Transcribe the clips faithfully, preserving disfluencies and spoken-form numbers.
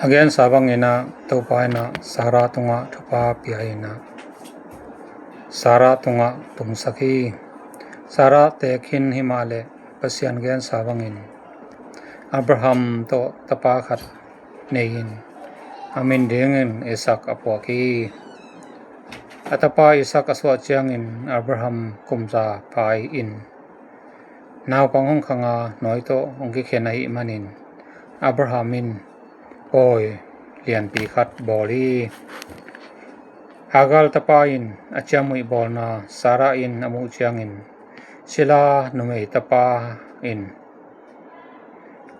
A gensa bangin ah Topa in ah Sarah tungah thupha pia in ah Sarah tungah tumsak hi. Sarah teek khin himahleh Pasian gensa bangin Abraham tawh tapa khat nei in a min dingin Isak a phuak hi. A tapa Isak a suah ciangin Abraham kumza pai in naupang hong khang a nawi tawh hong kikhen ahih manin Abraham in pawi lianpi khat bawl hi. Hagar tapa in a ciamnuih bawlna Sarah in a muh ciangin Sila numei tapa in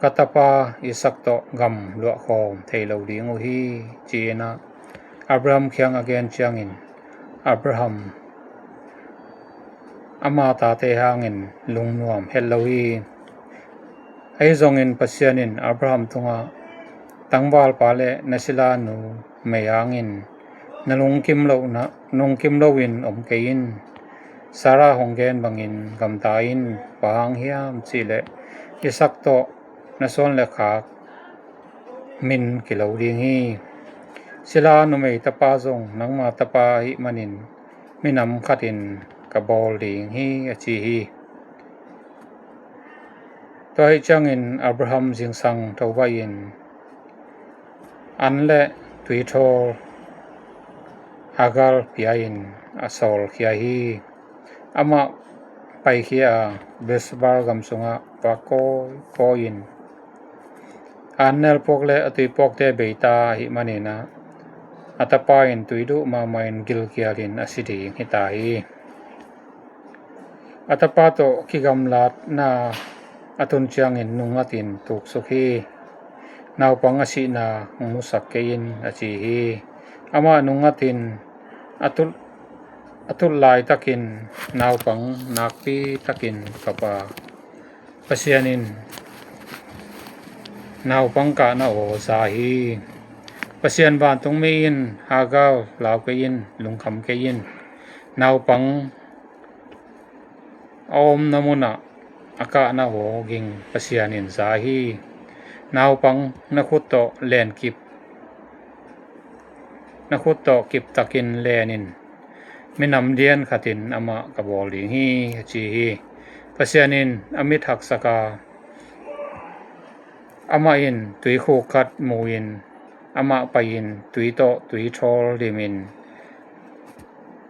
ka tapa Isak tawh gam luahkhawm thei lo ding uh hi, ci-in ah Abraham kiang a gen ciangin Abraham ama tate hangin lungnuam het lo hi. Ahi zongin Pasian in Abraham tungah tangvalpa le na sila numei hangin na lungkim lo na lungkim loin om kei in. Sarah hong gen bangin gamta in, bang hang hiam cihleh Isak tawh na suan le khak min kilo ding hi. Sila numei tapa zong nangma tapa ahih manin minam khatin ka bawl ding hi, a ci hi. Tua ahih ciangin Abraham zingsang tho baih in an le tuithawl Hagar pia in a sawlkhia hi. Amah paikhia a Beersheba gam sungah vak kawikawi in an nelpuak le a tuipuakte beita ahih manin ah a tapa in tui duh mahmah in gilkial in a si ding hita hi. A tapa tawh kigamlatna a tun ciangin nungngatin tuksuk hi. Naupang a sihna hong musak kei in, a ci hi. Amah nungngatin a tut a tut laitakin naupang nakpi takin kap a Pasian in naupang kahna aw za hi. Pasian vantungmi in Hagar lau kei in, lungkham kei in, naupang a omna munah a kahna aw ging Pasian in za hi. Naupang na khut tawh lenkip na khut tawh kiptakin len in minam dian khatin amah ka bawl ding hi, a ci hi. Pasian in a mit haksak a amah in tuikhuk khat mu in amah pai in tui tawh tuithawl dim in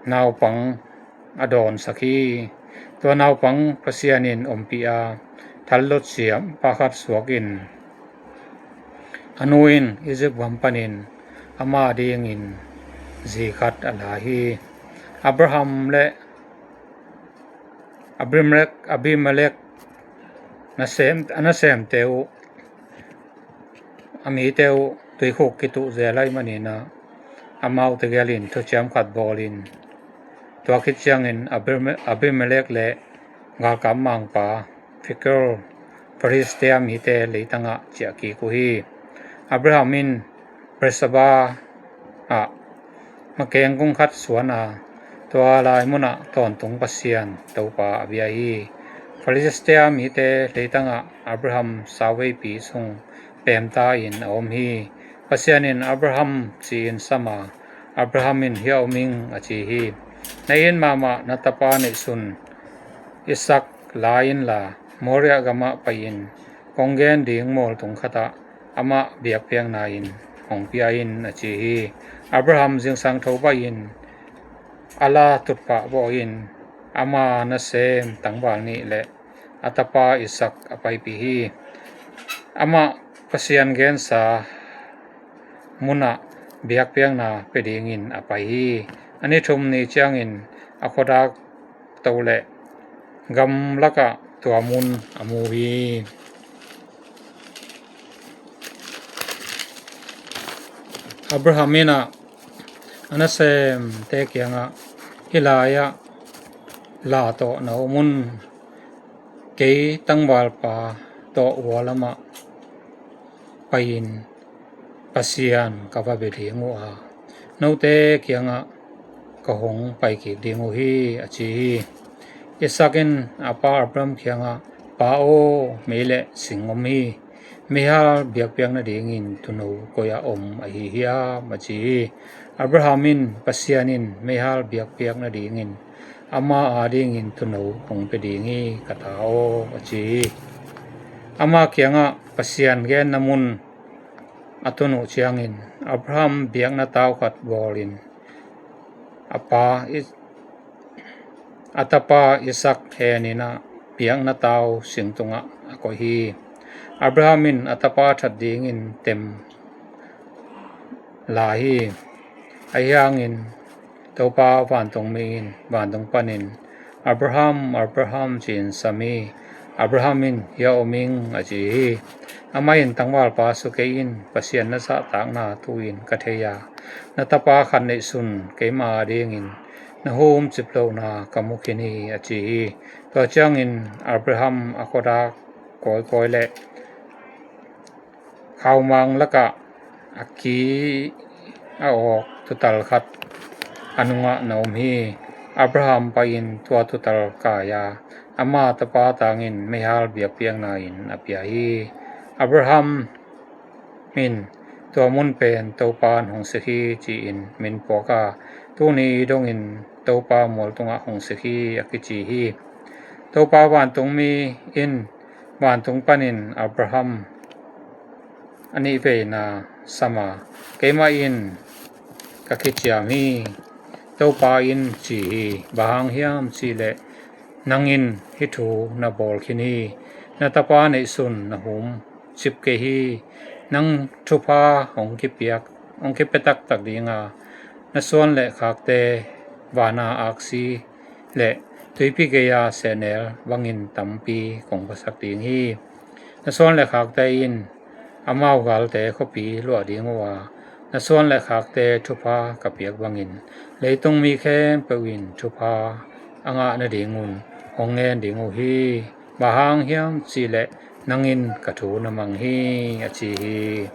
naupang a dawnsak hi. Tua naupang Pasian in ompih a thallot siam pakhat suak in a nu in Egypt gam panin ama dingin zi khat a la hi. Abraham le Abimelek, Abimelek nasem, a nasemte uh a mite uh tuikhuk kituh zel ahih manin ah amau tegel in thuciam khat bawl in tua khit ciangin Abime- Abimelek le galkap mangpa Phikol Philistia mite leitangah ciah kik uh hi. Abraham in Beersheba ah makeng kung khat suan a tua lai munah tawntung Pasian Topa a bia hi. Philistia mite leitangah Abraham sauveipi sung pemta in a om hi. Pasian in Abraham ci-in sam a Abraham in hia om ing a ci hi. Na it mahmah na tapa neihsun Isak la inla Moria gamah pai in kong gen ding mualtung khatah amah biakpiakna in hong pia in a ci hi. Abraham zingsang tho baih in a la tutpah bawh in ama nasem tangval nih le a tapa Isak a paipih hi. Amah Pasian gensa munah biakpiakna pia dingin a pai hi. A ni thum ni ciangin a khuadak to le gamlakah tua mun a mu hi. Abraham in ah a nasemte kiangah hih lai-ah la tawh na om un, kei tangvalpa tawh ua lamah pai-in Pasian ka va bia ding uh a note kiangah ka hong pai kik ding uh hi a ci hi. Isak in a pa Abraham kiangah, Pa aw, mei le sing om hi, Meihal biakpiak nadingin tuuno koi-ah om ahi hiam? a ci hi. Abraham in, Pasian in meihal biakpiak nadingin ama adingin tuuno hong pia ding hi, ka ta aw, a ci hi. Ama kiangah Pasian genna mun a tun uh ciangin Abraham biakna tau khat bawlin a pa a tapa Isaac henin ah biakna tau sing tungah a koih hi. Abraham in a tapa that dingin tem lai hi. Ahi hangin Topa vantungmi in vantung panin, Abraham, Abraham, ci-in sam hi. Abraham in, Hiah om ing, a ci hi. Amah in, Tangvalpa sukei in, Pasian na zahtakna tu-in ka thei a, na tapa khat neihsun keima adingin na humcip lohna ka mu khin hi, a ci hi. Tua ciangin Abraham a khuadak kawikawi le khaumang lakah a ki a awk tuutal khat a nungah na om hi. Abraham pai-in tua tuutal kai-a ama tapa tangin meihal biakpiakna-in a pia hi. Abraham in tua mun pen Topa in hong sik hi, ci-in min phuak a, tuni dongin Topa mual tungah hong sik hi, a kici hi. Topa vantungmi in vantung panin Abraham a nihveina sam a, Keimah in ka kiciam hi, Topa in ci hi. Bang hang hiam cihleh nang in hih thu na bawl khin hi. Na tapa neihsun na humcip kei hi. Nang thupha hong kipia taktak ding a, na suan le khakte vana aksi le tuipi gei-a sehnel bangin tampi kong phuasak ding hi. Na suan le khakte in amau galte khuapi luah ding uh a, na suan le khakte thupha ka piak bangin leitung mi khempeuh in thupha a ngah nadingun hong ngen ding uh hi. Bang hang hiam cihleh nang in ka thu na mang hi, a ci hi.